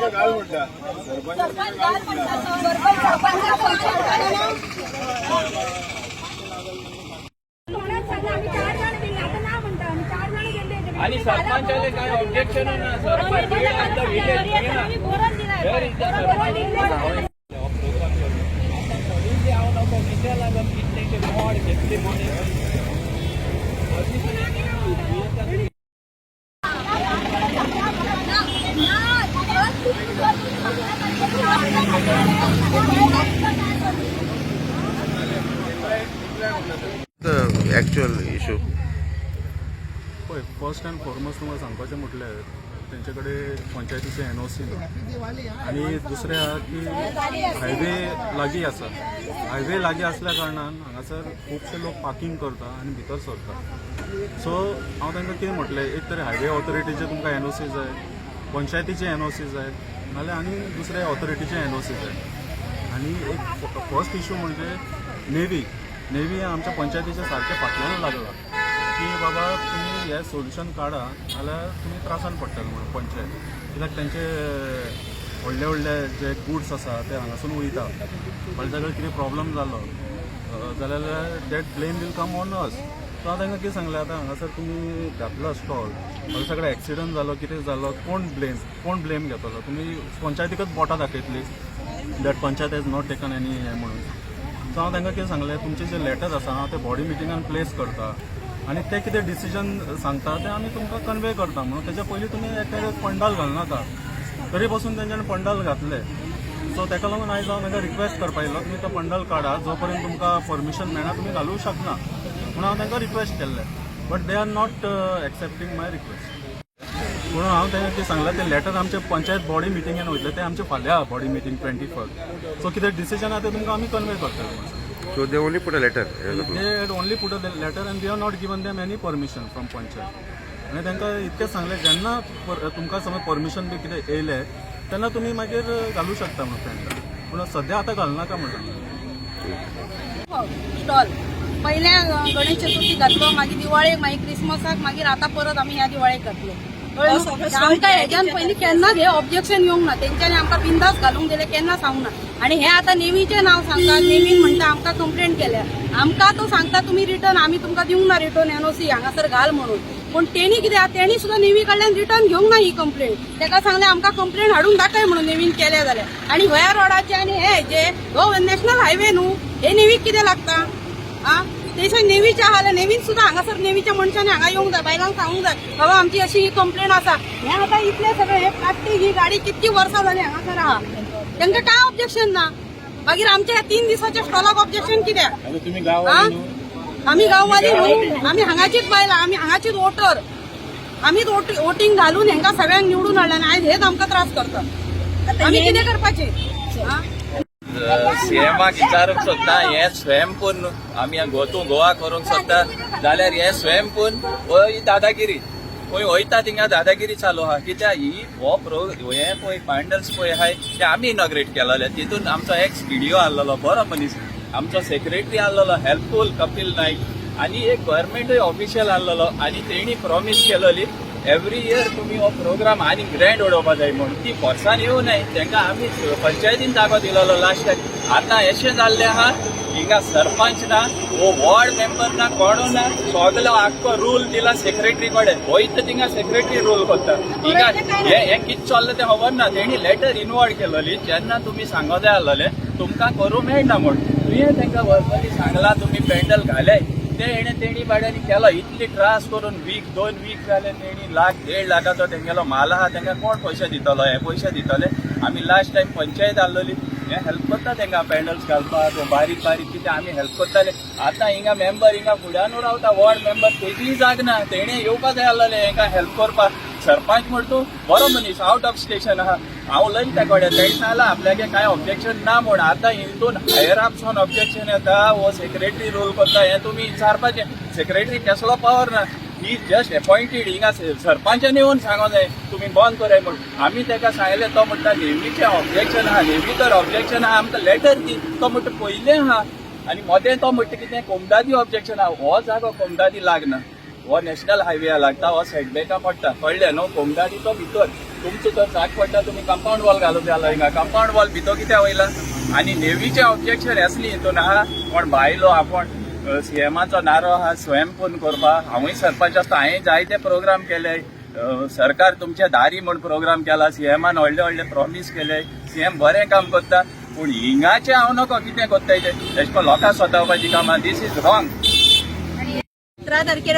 घाल म्हणटा. सरपंच घाल म्हणटा, सरपंच सरपंचाक पयशे हाडटा न्हू. कोणाच सांगला, आमी चार जाण गेल्ले, आतां ना म्हणटा. आमी चार जाण गेल्ले. आणि सरपंचाले काय ऑब्जेक्शन ना. सरपंच आमी बरोवन दिलाय. Where is the बरोवन दिल्लें. हांव नको कित्या लागून कितले मोड घेतली म्हणून. The actual issue. पळय, फर्स्ट अँड फॉरमोस्ट तुमकां सांगपाचें म्हटल्यार तेंचे कडेन पंचायतीचे एनओसी ना आनी दुसरें आहा की हायवे लागीं आसा. हायवे लागीं आसल्या कारणान हांगासर खुबशे लोक पार्किंग करता आनी भितर सरता. सो हांव तांकां कितें म्हटलें, एक तर हायवे ऑथॉरिटीचे तुमकां एनओसी जाय, पंचायतीचे एनओसी जाय, नाल्यार आनी दुसरे ऑथॉरिटीचे एनओसी जाय. आनी एक फर्स्ट इशू म्हणजे नेवी. नेवी आमच्या पंचायतीच्या सारकें फाटल्यान लागला की बाबा तुमी हें सोल्युशन काडा, नाल्यार तुमी त्रासान पडटले म्हणून पंचायत. कित्याक तेंचे व्हडले व्हडले जे गुड्स आसा ते हांगासून वयता. फाल्यां ताका कितें प्रॉब्लम जालो जाल्यार that blame will come on us. So हांव तांकां कितें सांगलें, आतां हांगासर तुमी घातलो स्टॉल, फाल्यां सगळें एक्सिडंट जालो, कितें जालो, कोण ब्लेम घेतलो? तुमी पंचायतीकच बोटां दाखयतली that panchayat has not taken any हें म्हणून. सो हांव तांकां कितें सांगलें, तुमचें जें लेटर आसा हांव तें बॉडी मिटिंगान प्लेस करता आनी ते कितें डिसिजन सांगता तें आमी तुमकां कन्वे करता म्हणून. तेच्या पयलीं तुमी एक पंडाल घालनाका. तरी पसून तेंच्यांनी पंडाल घातले. सो ताका लागून आयज हांव तांकां रिक्वेस्ट करपा येयलो, तुमी तो पंडाल काडा, जो पर्यंत तुमकां परमिशन मेळना तुमी घालूंक शकना म्हणून हांव तांकां रिक्वेस्ट केल्लें, but they are not accepting my request. म्हणून हांव तांकां कितें सांगलां, तें लेटर आमचे पंचायत बॉडी मिटिंगेन वयतलें. तें आमचें फाल्यां बॉडी मिटींग 21. सो कितें डिसिजन आहा तें तुमकां आमी कन्वे करतले म्हणून. So they only put a letter as of now. They had only put a letter and we have not given them any permission from panchayat. आनी तांकां इतकें सांगलें, जेन्ना तुमकां समज परमिशन बी कितें येयलें तेन्ना तुमी मागीर घालूं शकता म्हणून पेंडाल, पूण सद्या आतां घालनाका म्हणून. स्टॉल पहिल्या गणेश चतुर्थी घातलो, मागीर दिवाळेक, मागीर क्रिसमसाक, मागीर आतां परत आमी ह्या दिवाळेक घातलो. कळ्ळें न्हू? आमकां हेज्यान पयलीं केन्नाच हे ऑब्जेक्शन येवंक ना. तेंच्यांनी आमकां बिंदास घालूंक दिलें, केन्ना सांगूंक ना. आनी हे आतां नेवीचें नांव सांगतात. नेवीन म्हणटा आमकां कंप्लेंट केल्या. आमकां तो सांगता तुमी रिटर्न, आमी तुमकां दिवंक ना रिटर्न एनओसी हांगासर घाल म्हणून. पूण तेणी कितें आहा, तेणी सुद्दां नेवी कडल्यान रिटर्न घेवंक ना ही कंप्लेंट. ताका सांगलें आमकां कंप्लेंट हाडून दाखय म्हणून नेवीन केल्या जाल्यार. आनी ह्या रोडाचे आनी हे जे हो नॅशनल हायवे न्हू, हे नेवीक कितें लागता? आ तेच्या नेवीच्या आहा जाल्यार नेवीन सुद्दां हांगासर नेवीच्या मनशांनी हांगा येवंक जाय, बायलांक सांगूंक जाय, बाबा आमची अशी ही कंप्लेन आसा. हें आतां इतलें सगळें हे प्लास्टीक, ही गाडी कितकी वर्सां जाली हांगासर आहा, तांकां काय ऑब्जेक्शन ना. मागीर आमच्या ह्या 3 दिसाच्या स्टॉलाक ऑब्जेक्शन कित्याक? तुम्ही आ? आमी गांववाली न्हू, आमी हांगाचीच बायलां, आमी हांगाचीच वोटर. आमीच वोटींग घालून हेंकां सगळ्यांक निवडून हाडले आनी आयज हेच आमकां त्रास करतात. आमी कितें करपाचें आ? सीएमाक विचारूंक सोदता, हें स्वयंपूर्ण आमी गोतू गोवा करूंक सोदता जाल्यार हें स्वयंपूर्ण हो ही दादागिरी. खंय वयता थिंगा दादागिरी चालू आहा. कित्याक ही हो प्रो हे पळय पांडल्स पळय आहाय ते आमी इनॉग्रेट केलेले. तितून आमचो एक्स बीडीओ आहलेलो, बरो मनीस, आमचो सेक्रेटरी आहलेलो हेल्पफूल कपिल नाईक आनी एक गव्हर्मेंटूय ऑफिशियल आहलेलो. आनी तेणी प्रॉमीस केलेली एवरी इयर तुमी हो प्रोग्राम आनी ग्रँड उडोवपा जाय म्हणून. ती फोर्सान येवं नये, तांकां आमी पंचायतीन जागो दिलेलो लास्ट टायम. आतां अशें जाल्लें आहा, हिंगा सरपंच ना, वो वॉर्ड मेंबर ना, कोणू ना. सगलो आख्खो रूल दिला सेक्रेटरी कडेन. वयता थिंगा सेक्रेटरी रूल करता. हिंगा हे हे कितें चल्लां तें खबर ना. तेणी लेटर इनवर्ड केलोली, जेन्ना तुमी सांगो जाय आसलेले तुमकां करूं मेळना म्हूण. तुवें तांकां वर्बली सांगलां तुमी पेंडल घाले, ते हेणे तेणी बाड्यांनी केलो. इतली त्रास करून वीक 2 वीक जाले. तेणी लाख 1.5 लाखाचो तेंगेलो माल आहा. तेंका कोण पयशे दितलो? हे पयशे दितले? आमी लास्ट टायम पंचायत आहलोली, हे हेल्प करता तेंका पेंडल्स घालपाक, बारीक बारीक कितें आमी हेल्प करताले. आतां हिंगा मेंबर हिंगा फुड्यानू रावता, वॉर्ड मेंबर, तेजीय जाग ना. तेणे येवपा जाय आहलोले हेंका हेल्प करपाक. सरपंच म्हण तूं बरो मनीस, आवट ऑफ स्टेशन आहा. हांव उलयता त्या कडेन, तेणें सांगलां आपल्यागे कांय ऑब्जेक्शन ना म्हूण. आतां हितून हायर अपसून ऑब्जेक्शन येता, हो सेक्रेटरी रोल करता. हें तुमी विचारपाचें, सेक्रेटरी केसलो पावर ना. ही जस्ट अपॉइंटेड. हिंगा सरपंचान येवन सांगो जाय तुमी बंद कराय म्हूण. आमी ताका सांगलें, तो म्हणटा नेवीचें ऑब्जेक्शन आहा. नेवी तर ऑब्जेक्शन आहा, आमकां लेटर दी. तो म्हणटा पयलें आहा. आनी मदें तो म्हणटा कितें कोमदादी ऑब्जेक्शन आहा. हो जागो कोमदादी लागना, हो नॅशनल हायवे लागता, हो सेटबॅका पडटा, कळ्ळें न्हू? कोमदादी तो भितर. तुमचो जर साक पडटा तुमी कंपाऊंड वॉल घालूंक जाय हिंगा. कंपाऊंड वॉल भितर कित्याक वयला? आनी नेवीचें ऑब्जेक्शन आसली हितून आहा. कोण भायलो आपूण सीएमाचो नारो आहा स्वयंपूर्ण करपा. हांवूय सरपंच आसता, हांवें जायते प्रोग्राम केले. सरकार तुमच्या दारी म्हूण प्रोग्राम केला, सीएमान व्हडले व्हडले प्रॉमीस केले, सीएम बरें काम करता, पूण हिंगाचें हांव नको कितें करताय तें तेश करून लोकांक सतावपाची कामां. This is wrong. 17 तारखेर,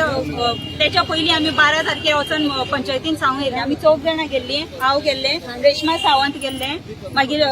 त्याच्या पयलीं आमी 12 तारखेर वचून पंचायतीन सांगून येयल्ले. आमी चौग जाणां गेल्ली. हांव गेल्ले, रेश्मा सावंत गेल्ले, मागीर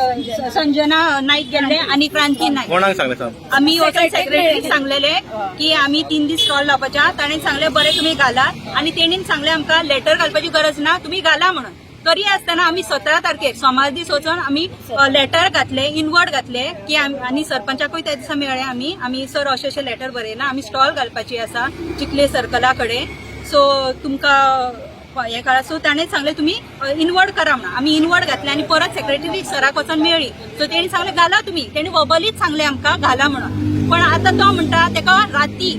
संजना नाईक गेल्ले आनी क्रांती नाईक. कोणाक सांगलें सांग? आमी वचून सेक्रेटरीक सांगलेले की आमी 3 दीस स्टॉल लावपाच्या. ताणें सांगलें, बरें, तुमी घाला. आनी तेणीन सांगलें, आमकां लेटर घालपाची गरज ना, तुमी घाला म्हणून. तरी आसतना आमी 17 तारखेर सोमार दीस वचून आमी लेटर घातले, इनवर्ड घातले की आनी सरपंचाकूय त्या दिसा मेळ्ळे आमी. आमी सर, अशें अशें लेटर बरयलां, आमी स्टॉल घालपाची आसा चिखले सर्कला कडेन, सो तुमकां हे कळा. सो ताणें सांगलें, तुमी इनवर्ड करा म्हणून. आमी इनवर्ड घातले आनी परत सेक्रेटरी सराक वचून मेळ्ळी. सो तेणी सांगलें, घाला तुमी. तेणी वबलीच सांगलें आमकां घाला म्हणून. पण आतां तो म्हणटा, तेका राती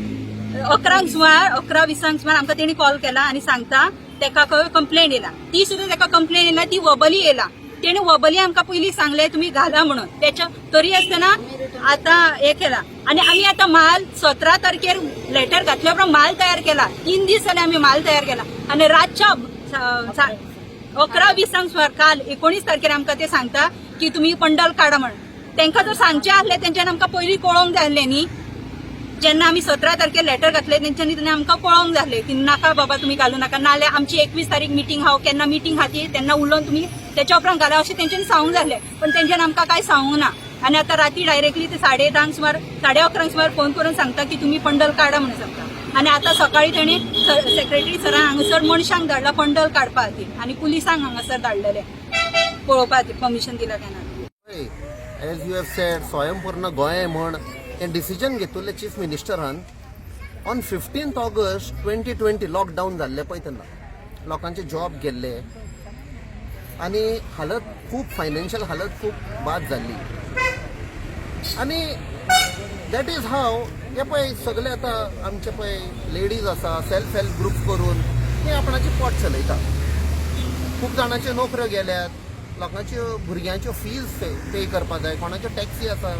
11क सुमार, 11:20 सुमार आमकां तेणी कॉल केला आनी सांगता, तेका कंप्लेन येयला. ती सुद्दां तेका कंप्लेन येयला, ती वबली येयला. तेणी वबली आमकां पयलीं सांगलें, तुमी घाला म्हणून. तेच्या तरी आसतना आतां हे केला. आनी आमी आतां माल 17 तारखेर लेटर घातल्या उपरांत माल तयार केला. 3 दीस जाले आमी माल तयार केला आनी रातच्या 11:20 सुमार काल 19 तारखेर आमकां ते सांगता की तुमी पंडल काडा म्हणून. तांकां जर सांगचें आसलें, तेंच्यानी आमकां पयलीं कळोवंक जाय आसलें न्ही. जेन्ना आमी 17 तारखेर लेटर घातले, तेंच्यांनी तेणी आमकां कळोवंक जाय आसलें की नाका बाबा, तुमी घालू नाका, नाल्यार आमची 21 तारीख मिटींग आहा, केन्ना मिटींग आहा ती तेन्ना उलोवन तुमी तेच्या उपरांत घाला, अशें तेंच्यांनी सांगूंक जाय आसलें. पण तेंच्यांनी आमकां कांय सांगूंक ना. आनी आतां राती डायरेक्टली ते 10:30 सुमार, 11:30 सुमार फोन करून सांगता की तुमी पंडल काडा म्हणून सांगता. आनी आतां सकाळी तेणी सेक्रेटरी सरान हांगासर मनशांक धाडला पंडल काडपा खातीर आनी पुलिसांक हांगासर धाडलेले पळोवपा खातीर, परमिशन दिला काय ना. एज you have said, स्वयंपूर्ण गोंय म्हण हें डिसिजन घेतिल्लें चीफ मिनिस्टरान on 15 August 2020. Lockdown जाल्लें पळय तेन्ना लोकांचे जॉब गेल्ले आनी हालत खूब, फायनान्शियल हालत खूब बाद जाल्ली. आनी that is हाव हे पळय सगळे आतां आमचे पळय लेडीज आसा, सेल्फ हेल्प ग्रुप करून ते आपणाचें पोट चलयता. खूब जाणांच्यो नोकऱ्यो गेल्यात, लोकांच्यो भुरग्यांच्यो फीज पे करपाक जाय, कोणाच्यो टॅक्सी आसा,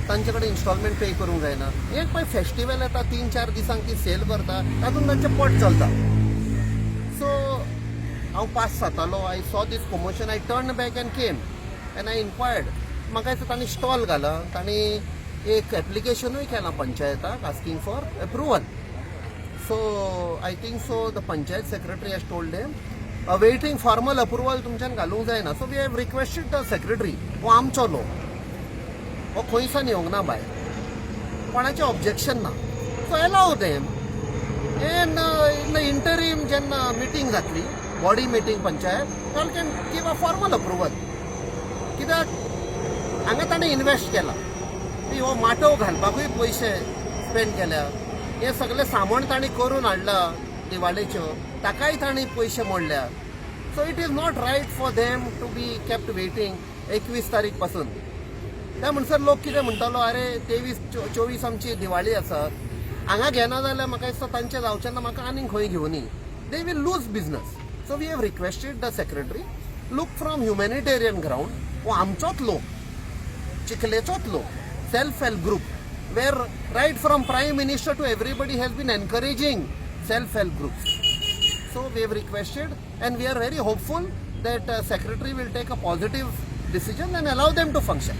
तांचे कडेन इन्स्टॉलमेंट पे करूंक जायना. एक पळय फेस्टिवल येता, 3-4 दिसांक ती सेल करता, तातूंत तांचें पोट चलता. सो हांव पास जातालो, I saw this commotion. I turn back and came and I inquired. म्हाका दिसता तांणी स्टॉल घाला, तांणी एक एप्लिकेशनूय केलां पंचायताक asking for approval. So I think so the panchayat secretary has told them, awaiting formal approval, तुमच्यान घालूंक जायना. So we have requested the secretary, हो आमचो लोक, हो खंयसान येवंक ना भायर, कोणाचें ऑब्जेक्शन ना, so allow them and in the interim जेन्ना मिटींग जातली, body meeting panchayat, all can give a formal approval. कित्याक हांगा ताणें इन्वेस्ट केला, हो माटव घालपाकूय पयशे स्पेंड केल्या, हें सगळें सामान तांणी करून हाडलां दिवाळेच्यो, ताकाय तांणी पयशे मोडल्या. So it is not right for them to be kept waiting 21 तारीख पासून. त्या म्हणसर लोक कितें म्हणटालो, अरे, 23 24 आमची दिवाळी आसा, हांगा घेना जाल्यार म्हाका दिसता तांचें जावचें ना, म्हाका आनीक खंय घेवनी, they will lose business. So we have requested the secretary, look from humanitarian ground. हो आमचोच लोक, चिखलेचोच लोक, self help group where right from prime minister to everybody has been encouraging self help groups. So we have requested and we are very hopeful that secretary will take a positive decision and allow them to function.